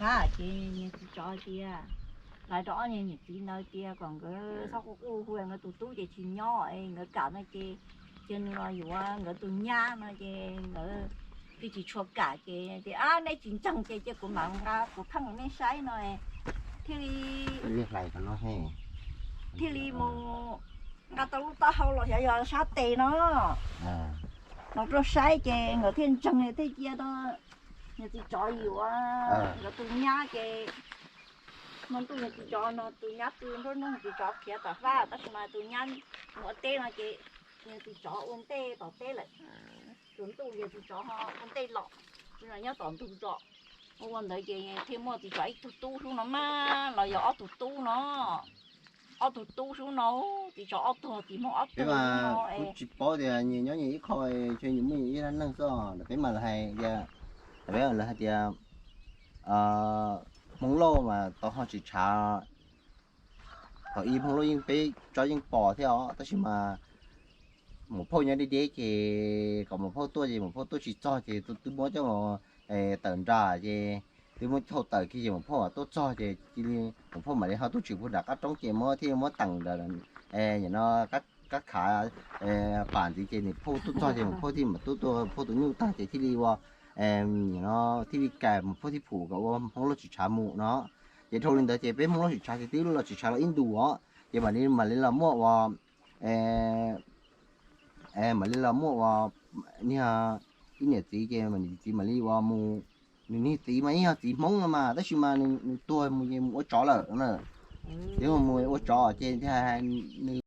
Ces niag txiv tsov tias, lawv rau ob niag niam txiv ntawd tias kom nkawd txhob quj quj hu, nkawd tus tub ces tsis nyob es nkawd kam no ces cia nws los yuav nkawd tus nyab no ces nkawd twb tsis tshua kam ces tias, ab, neb tsis ntseeg ces cia kuv mam nqa kuv pheej nej saib no, thiaj li, thiaj li mus nqa tau lub taub hau los xyov yog sab tes no, los rau saib ces nkawd thiaj ntseeg thiaj cia tau niag txiv tsov yuav nkawd tus nyab ces hmo ntuj niag txiv tsov no tus nyab pw nruab hnub, txiv tsov khiav tom fab tab sis mas tus nyab mus ua teb no ces niag txiv tsov ua ntej tom teb lawm. Tsaus ntuj niag txiv tsov ho ua ntej los, txiv tsov nyob tom ntug zos. Ua ua ntawd ces thiaj muaj txiv tsov ib tug tub sub no mas los yog ob tug tub no, ob tug tub sub no, txiv tsov ob tug, txiv hmoob ob tug no. Kuv tsis paub tias nyias nyob nyias ib qho, ntshe nyias muaj nyias ib dab neeg xwb os. Peb mas lawv hais tias, peb lawv hais tias Hmoob Lauj mas tau ho tsis tshav, thaum ub Hmoob Lauj yeej peb tsob yeej pom thiab os, tab sis mas maum phauj nyob deb deb ces kom maum phauj tuaj ces maum phauj tuaj tsis txog ces twb muab coj mus tawm nram ces twb muab thauj tawm kiag ces maum phauj mam tuaj txog ces cia li maum phauj mam li ho tuaj tshwm puag nram qab roob ces muab thiaj muab teem ntawm no qab khav pam ntxiv ces niam phauj tuaj txog ces maum phauj thiaj mam tuaj tua phauj tus nyuj tag ces thiaj li ua, no thiaj li kais maum phauj thiaj phum kom ua Hmoob Lauj tsis tshav mus no. Ces dhau li ntawd ces peb Hmoob Lauj tsis tshav ces twb los tsis tshav los ib ntus os, ces mam li mam li los muaj ua, mam li los muaj ua niag ib niam txiv ces niam txiv mam li ua mus, nws niag txiv mas yeej yog txiv Hmoob no mas tab sis mas nws tuag mus ces mus ua tsov lawm na. Ces mus ua tsov ces nws